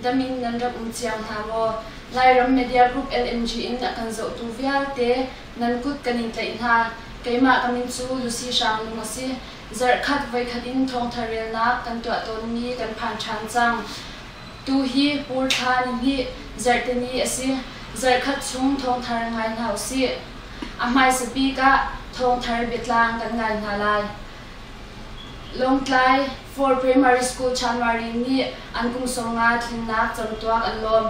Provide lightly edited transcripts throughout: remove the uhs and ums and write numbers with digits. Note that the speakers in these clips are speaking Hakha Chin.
Dam in nan rak um cio hna maw? Lairam Media Group LMG in a kan zohtu vialte nan kut kan in tlaih hna. Keimah ka min cu Lucy Hrang Lung a si. Zarhkhat voikhat in thawngtha relnak kan tuah tawnmi kan phan ṭhan cang. Tu hi Pur thla nihnih zarhteni a si. Zarhkhat chung thawngthar ngai hna usih. A hmaisa bik ah thawngthar biatlang kan ngai hna lai. Lawngtlai For Primary School Chanmari nih an kum 50 tlinnak camtuak an lawm.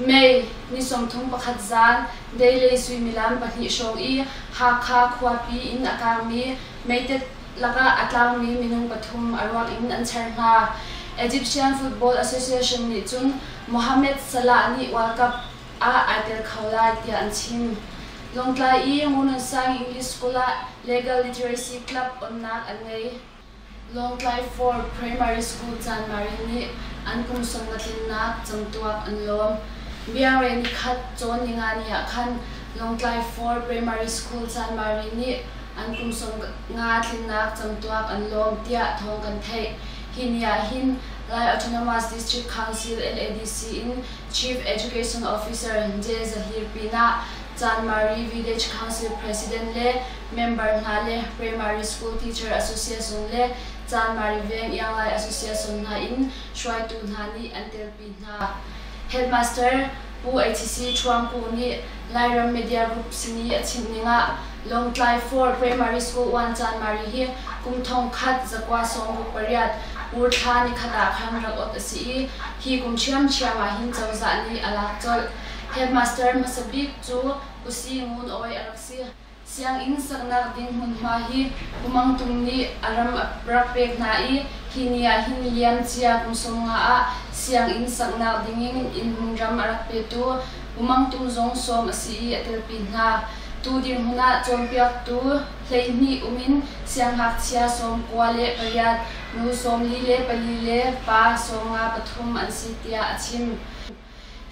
May ni 31 zan deilei suimilam 2 hrawng i Hakha khuapi in a kangmi meitet lakah a tlangmi minung pathum a ruak in an char hna. Egyptian Football Association nih cun Mohamed Salah nih World Cup ah ai tel kho lai tiah an chim. Lawngtlai i Ngununsang English School ah Legal Literacy Club onnak an ngei. Lawngtlai For Primary School Chanmari nih an kum 50 tlinnak camtuak an lawm. Biangre nikhat cawn ninga ni ah khan Lawngtlai For Primary School Chanmari nih an kum 50 tlinnak camtuak an lawm tiah thawng kan theih. Hi ni ah hin Lai Autonomous District Council LADC in Chief Education Officer J. Zahir pinah Chanmari Village Council President le member hna le Primary School Teacher Association le Chanmari Veng Ianglai Association hna in hruaitu hna nih an telpi hna. Headmaster Pu HC Ṭhuam Ku nih Lairam Media Group sin i a chimh ning ah Lawngtlai 4 Primary School 1 Chanmari hi kum 1968 Pur thla nikhat ah khan rak ot a si i hi kum ṭhiamṭhiam ah hin cozah nih a lak colh. Headmaster hmasa bik cu Pu Si Ngun Awi a rak si. Sianginn saknak ding hmunhma hi Pu Mang Tum nih a ram a rak pek hna i hi ni ah hin liamcia kum 50 ah sianginn saknak dingin inn hmunram a rak petu Pu Mang Tum zong sawm a si i a telpi hna. Tu dirhmun ah cawnpiaktu 12 um in siangngakchia 98, nu 44 le pa 53 an si tiah a chim.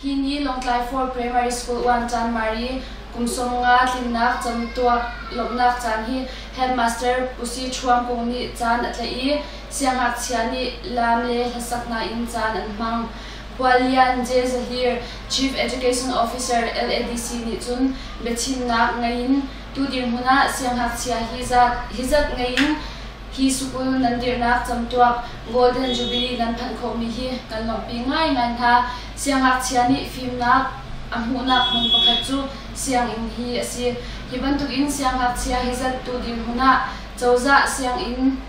Hi ni Lawngtlai 4 Primary School 1 Chanmari kum 50 tlinnak camtuak lawmhnak caan hi Headmaster Pu Si Ṭhuam Kung nih caan a tlaih i siangngakchia nih laam le hlasaknak in caan an hmang. Khuallian J. Zahir, Chief Education Officer LADC nih cun biachimnak ngei in tu dirhmun ah siangngakchia hi zat ngei in hi sukul nan dirhnak camtuak Golden Jubilee nan phanh khawhmi hi kan lawmhpi ngaingai hna. Siangngakchia nih fimnak a hmuhnak hmun pakhat cu sianginn hi a si. Hi bantukin siangngakchia hi zat tu dirhmun ah cozah sianginn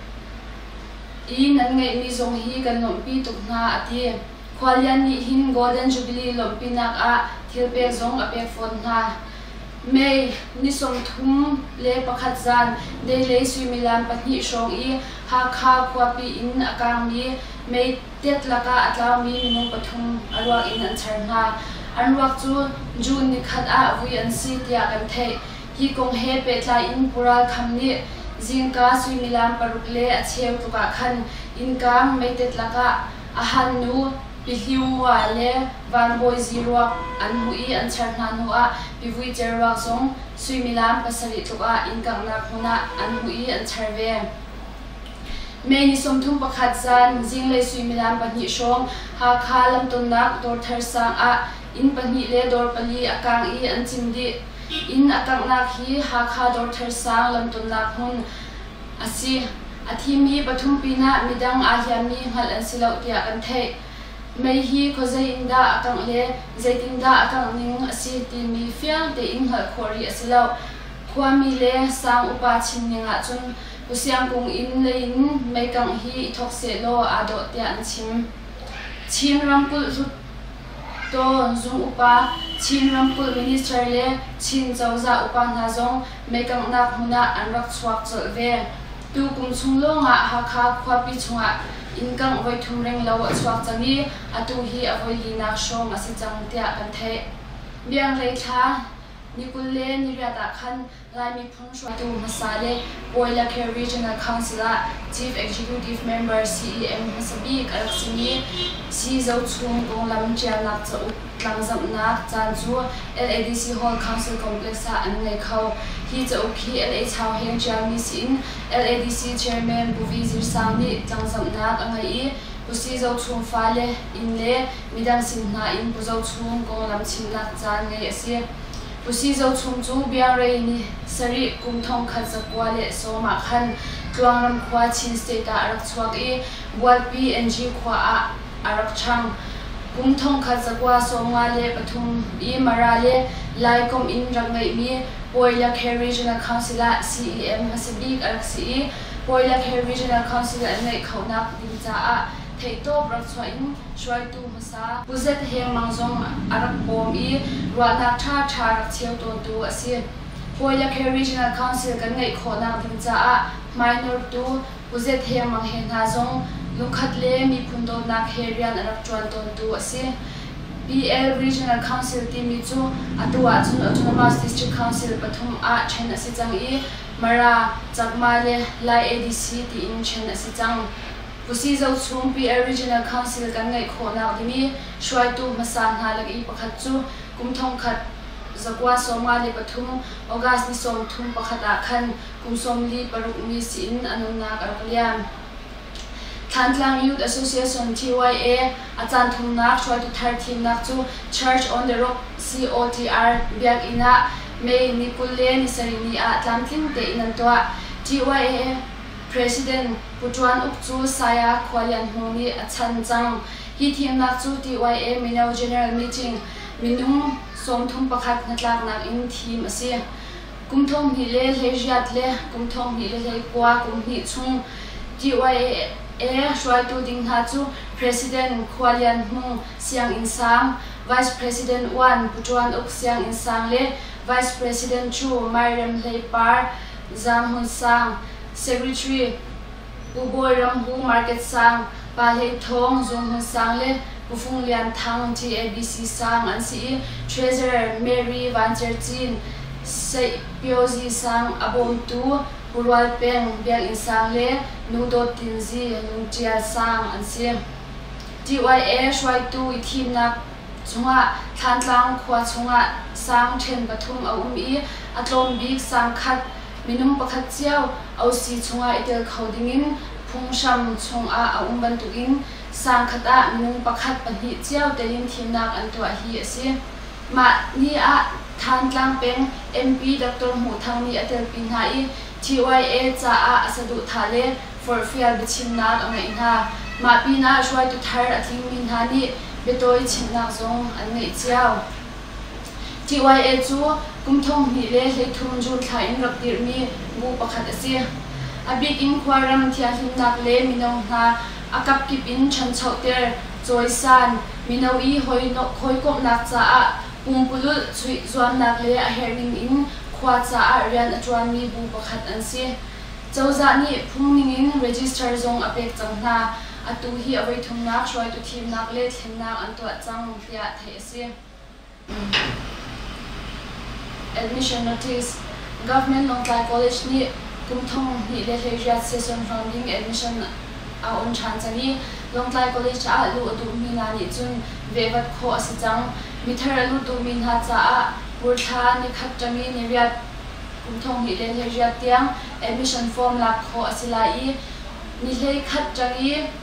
i nan ngeihmi zong hi kan lawmhpi tuk hna a ti. Khuallian nih hin Golden Jubilee lawmhpinak ah thilpek zong a pek fawn hna. May ni 31 zan deilei suimilam 2 hrawng i Hakha khuapi in a kangmi meitet lakah a tlaumi minung pathum a ruak in an char hna. An ruak cu June nikhat ah vui an si tiah kan theih. Hi kong he pehtlai in Pu Ral Kham nih zingka suimilam 6 le a cheu tluk ah khan innkang meitet lakah a han nu Pi Hliu Ngua le Van Bawi Zi ruak an hmuh i an char hna hnu ah Pi Vui Cer ruak zong suimilam 7 tluk ah inn kanghnak hmun ah an hmuh i an char ve. May ni 31 zan zinglei suimilam 2 hrawng Hakha lamtonnak Dawrthar sang ah inn pahnih le dawr pali a kang i an cim dih. Inn a kanghnak hi Hakha Dawrthar sang lamtonnak hmun a si. A thimi pathum pinah midang aa hliammi hngalh an si lo tiah kan theih. Mei hi khuazei in dah a kangh le zeitindah a kangh ning a si timi fiang tein hngalh khawh rih a si lo. Khuami le sang upa chim ning ahcun Pu Siang Kung inn lei in mei kangh hi i thawk sehlaw aa dawh tiah an chim. Chin ramkulh Hluttaw zung upa, Chin ramkulh minister le Chin cozah upa hna zong meikanghnak hmun ah an rak chuak colh ve. Tu kum chung lawngah Hakha khuapi chungah inn kangh voithum renglo a chuak cang i atu hi a voilinak hrawng a si cang tiah kan theih. Biangrei thla ni 28 ah khan Lai miphun hruaitu hmasa le Bawilakhe Regional Council ah Chief Executive Member CEM hmasa bik a rak simi Si Zo Chung konglam ṭialnak cauk tlangzamhnak caan cu LADC Hall Council Complex ah an ngei kho. Hi cauk hi LA Chau Heng ṭialmi siin LADC Chairman Pu Vi Zir Sang nih tlangzamhnak a ngei i Pu Si Zo Chum fale inn le midang sin hna in Pu Zo Chum konglam chimnak caan ngeih a si. Pu Si Zo Chum cu Biangrei ni sarih kum 1910 ah khan Tluangram khua Chin State ah a rak chuak i Bualpi NG khua ah a rak ṭhang. Kum 1953 i Mara le Lai komh in rak ngeihmi Pawilakhe Regional Council ah CEM hmasa bik a rak si i Pawilakhe Regional Council an ngeih khonak ding caah theihtawp rak chuah in hruaitu hmasa Pu Zet Heng Mang zong a rak bawm i ruahnak ṭhaṭha rak cheu tawntu a si. Pawilakhe Regional Council kan ngeih khawhnak ding caah hmainortu Pu Zet Heng Mang he hna zong lungkhat le miphun dawtnak he rian a rak ṭuan tawntu a si. PL Regional Council timi cu atu ahcun Autonomous District Council pathum ah ṭhen a si cang i Mara, Chakma le Lai ADC tiin ṭhen a si cang. Pu Si Zo chung PL Regional Council kan ngeih khawhnak ding i hruaitu hmasa hna lak i pakhat cu kum 1953 August ni 31 ah khan kum 46 mi siin a nunnak a rak liam. Thantlang Youth Association TYA a caan thumnak hruaitu thar thimnak cu Church on the Rock COTR biakinn ah May ni 27 ni ah tlamtling tein an tuah. TYA President Pu Ṭuan Uk cu Saya Khua Lian Hmung nih a chan cang. Hi thimnak cu TYA Mino General Meeting minung 31 hnatlaknak in thim a si. Kum 2018 le kum 2019 kum hnih chung TYA hruaitu ding hna cu President Khua Lian Hmung Sianginn Sang, Vice President Uan Pu Ṭuan Uk Sianginn Sang le Vice President Chu Mai Rem Hlei Par Zaang Hmun Sang, Secretary Pu Bawi Ram Hu Market Sang, Pa Hlei Thawng Zung Hmun Sang le Pu Fung Lian Thang TABC Sang an si i Treasurer Mary Van Cer Cin, Seih Pyozi Sang a bawmtu Pu Rual Peng Biakinn Sang le Nu Dawt Tin Zi Lungṭial Sang an si. TYA hruaitu i thimnak chungah Thlantlang khua chungah sang ṭhen pathum a um i a tlawm bik sang khat minung pakhat cio OC chungah i tel kho dingin phunghram chungah a um bantukin sang khat ah minung pakhat pahnih cio telin thimnak an tuah hi a si. Mah ni ah Thantlang peng MP Dr. Hmuh Thang nih a telpi hna i TYA caah a saduhthah le forhfial biachimnak a ngeih hna. Mah pinah hruaitu thar a tlingmi hna nih biatawi chimnak zong an ngeih cio. TYA cu kum 2013 June thla in rak dirhmi bu pakhat a si. A bik in khuaram thianghlimnak le mino hna a kapkip in ṭhanchoter, cawisan, mino i hawikomhnak caah pumpululh chuih zuamnak le a herhning in khua caah rian a ṭuanmi bu pakhat an si. Cozah nih phung ningin register zong a pek cang hna. Atu hi a voithumnak hruaitu thimnak le thlennak an tuah cang tiah theih a si. Admission Notice Government Lawngtlai College nih kum 2018 session hrawng ding admission a on ṭhan cang i Lawngtlai College ah luh a duhmi hna nih cun vehvat khawh a si cang. Mithar a lut duhmi hna caah Purthla nikhat ṭangi niriat kum 2018 tiang admission form lak khawh a si lai i ni 11 ṭangi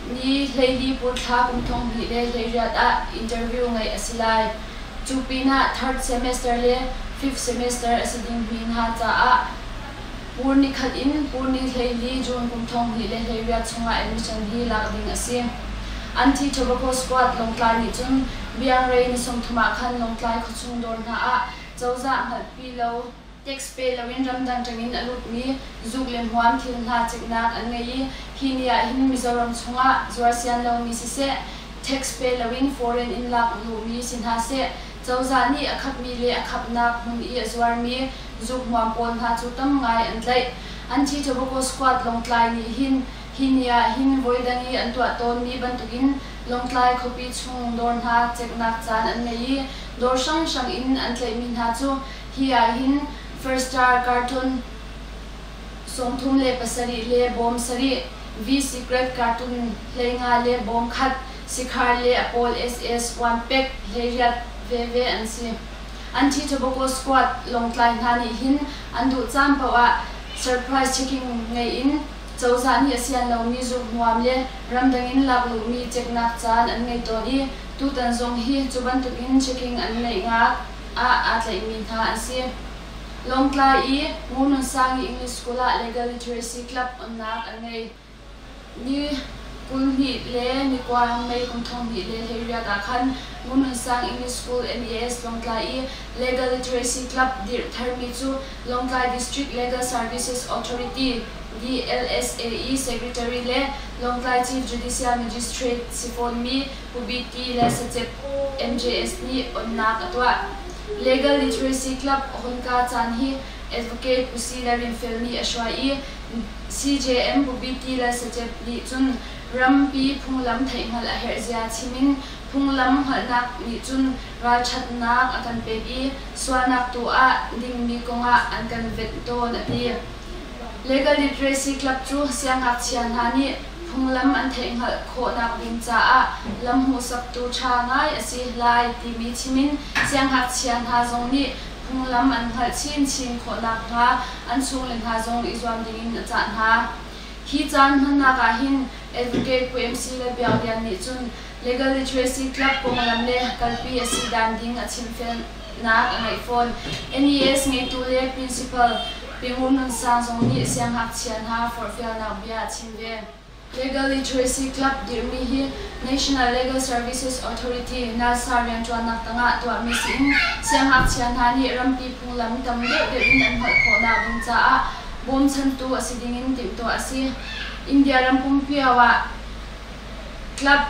Ni 14 Purthla kum 2018 ah interview ngeih a si lai. Cu pinah third semester le fifth semester a si dingmi hna caah Pur nikhat in Pur ni 14 June kum 2018 chungah admission hi lak ding a si. Anti-Tobacco Squad Lawngtlai nih cun Biangrei ni 30 ah khan Lawngtlai khuachung dawr hna ah cozah hngalhpi lo Tax pe loin ramdang ṭangin a lutmi zuk le hmuam thil hna ciknak an ngei i hi ni ah hin Mizoram chungah zuar sian lomi siseh, tax pe loin foreign in lak luhmi si hna seh, cozah nih a khapmi le a khapnak hmun i a zuarmi zuk hmuam pawl hna cu tam ngai an tlaih. Anti-Tobacco Squad Lawngtlai nih hin hi ni ah hin voidang i an tuah tawnmi bantukin Lawngtlai khuapi chung dawr hna ceknak caan an ngei i dawr hranghrang in an tlaihmi hna cu Hi ahhin First Star cartoon 37 le bawm sarih, V Secret cartoon 15 le bawm khat, Sikhar le a pawl SS one pack 18 veve an si. Anti-Tobacco Squad Lawngtlai hna nih hin an duh caan paoh ah surprise checking ngei in Cozah nih a sian lomi zukhmuam le ramdang in lakluhmi ceknak caan an ngei tawn i tutan zong hi cu bantukin checking an ngeihnak ah aa tlaihmi hna an si. Lawngtlai i Ngununsangi English School ah Legal Literacy Club onnak an ngei. Ni 22 le ni 9 May kum 2018 ah khan Ngunnunsang English School NES Lawngtlai i Legal Literacy Club dirh tharmi cu Lawngtlai District Legal Services Authority, DLSA, i Secretary le Lawngtlai Chief Judicial Magistrate si fawnmi Pu BT Lalsacep MJS nih onnak a tuah. Legal Literacy Club honka caan hi Advocate Pu Si Lalrinfel nih a hruai i CJM Pu BT Lalsacep nih cun rampi phunglam theihhngalh a herhzia chim in phunglam hngalhnak nih cun ralṭhatnak a kan pek i sualnak tu ah dingmi kongah an kan venh tawn a ti. Legal Literacy Club cu siangngakchia hna nih phunglam an theihhngalh khawhnak ding caah lam hmuhsaktu ṭha ngai a si lai timi chim in siangngakchia hna zong nih phunglam an hngalh chinchin khawh nakhnga an chungle hna zong i zuam dingin a cah hna. Hi caan hmannak ah hin Advocate Pu MC le Biak Lian nih cun Legal Literacy Club konglam le kalpi a si dan ding a chimfelnak a ngeih fawn. NES ngeitu le Principal Pi Ngun Nun Sang zong nih siangngakchia hna forhfialnak bia a chim ve. Legal Literacy Club dirhmi hi National Legal Services Authority, NALSA, rianṭuannak tangah tuahmi si in siangngakchia hna nih rampi phunglam tam deuhdeuh in an hngalh khawhnak ding caah bawmchantu a si dingin timhtuah a si. India ram pumpi ah club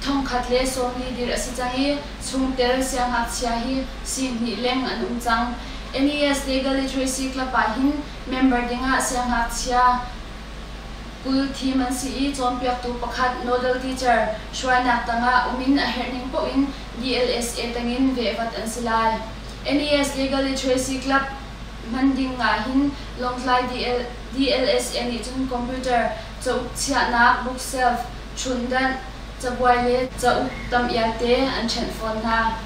1040 dirh a si cang i chungtel siangngakchia hi sihnih leng an um cang. NES Legal Literacy Club ah hin member dingah siangngakchia 20 thim an si i cawnpiaktu pakhat nodal teacher hruainak tangah um in a herhning paoh in DLSA tangin vehvat an si lai. NES Legal Literacy Club hman ding ahhin Lawngtlai DLSA nih cun computer, cauk chiahnak, bookshelf, chundanh, cabuai le cauk tam iate an ṭhenh fawn hna.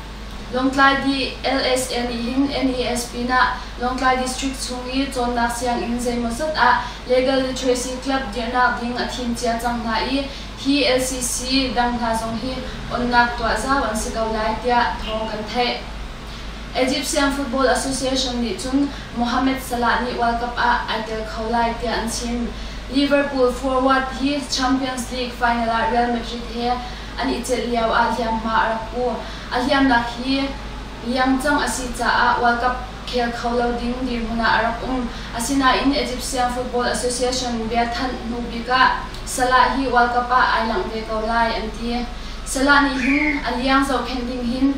Lawngtlai DLSA nih hin NES pinah Lawngtlai District chung i cawnnak sianginn zeimawzat ah Legal Literacy Club dirhnak ding a thim cia cang hna i hi LCC dang hna zong hi onnak tuah zau an si ko lai tiah thawng kan theih. Egyptian Football Association nih cun Mohamed Salah nih World Cup ah ai tel kho lai tiah an chim. Liverpool forward hi Champions League final ah Real Madrid he an i celh lio ah hliamhma a rak pu. A hliamnak hi liangcang a si caah World Cup khel kho lo ding dirhmun ah a rak um. Asinain Egyptian Football Association biathanh hnu bik ah Salah hi World Cup ah ai langh ve ko lai an ti. Salah nih hin a liang zohkhenh ding hin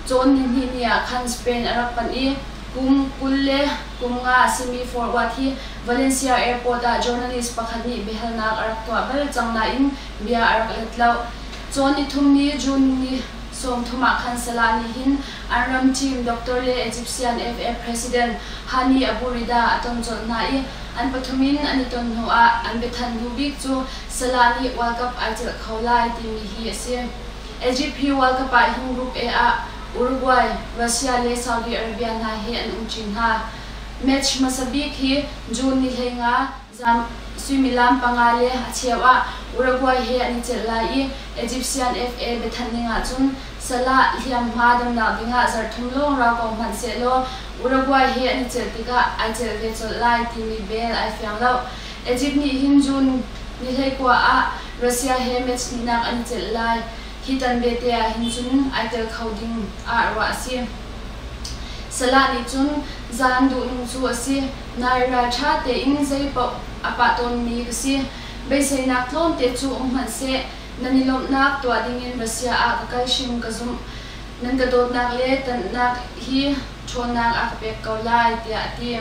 cawn nihnih ni ah khan Spain a rak panh i kum 25 a simi forward hi Valencia Airport ah journalist pakhat nih biahalnak a rak tuah bal cang nain bia a rak let lo. Cawn nithum ni June ni 30 ah khan Salah nih hin an ram team doctor le Egyptian FA president Hani Abu Rida a ton colh hna i an pathum in an i ton hnu ah an biathanh hnu bik cu Salah nih World Cup ai celh kho lai timi hi a si. Egypt hi World Cup ah hin Group A ah Uruguay, Russia le Saudi Arabia hna hi an um ṭi hna. Match hmasa bik hi June ni 15, zan suimilam 5 le a cheu ah Uruguay he an i celh lai i Egyptian FA biathanh ning ahcun Salah hliamhma damnak dingah zarh thum lawng rau ko hmanh sehlaw Uruguay he an i celh tikah ai celh ve colh lai timi bel ai fiang lo. Egypt nih hin June ni 19 ah Russia he match hnihnak an i celh lai. Hi tan bete ah hin cun ai tel kho ding ah ruah a si. Salah nih cun zaan duhnung cu a si. Nai ralṭha tein zeipaoh a pah tawnmi ka si. Beiseinak tlawmte cu um hmanh seh, nan i lawmhnak tuah dingin Russia ah ka kal hrim ka zumh. Nan ka dawtnak le tanhnak hi ṭhawnnak a ka pek ko lai, tiah a ti.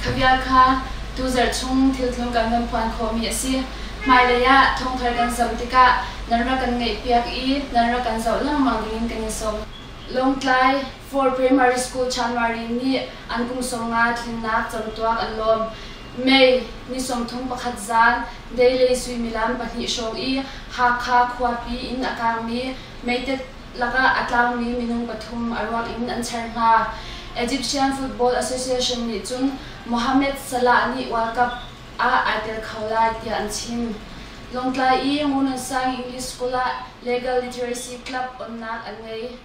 Kha vial kha tuzarh chung thiltlung kan van phuan khawhmi a si. Hmailei ah thawngthar kan zam tikah nan rak kan ngaihpiak i nan rak kan zoh lengmang dingin kan in sawm. Lawngtlai For Primary School Chanmari nih an kum 50 tlinnak camtuak an lawm. May ni 31 zan deilei suimilam 2 hrawng i Hakha khuapi in a kangmi meitet lakah a tlangmi minung pathum a ruak in an char hna. Egyptian Football Association nih cun Mohamed Salah nih World Cup ah ai tel kho lai tiah an chim. Lawngtlai i Ngun Sang English School ah Legal Literacy Club onnak an ngei.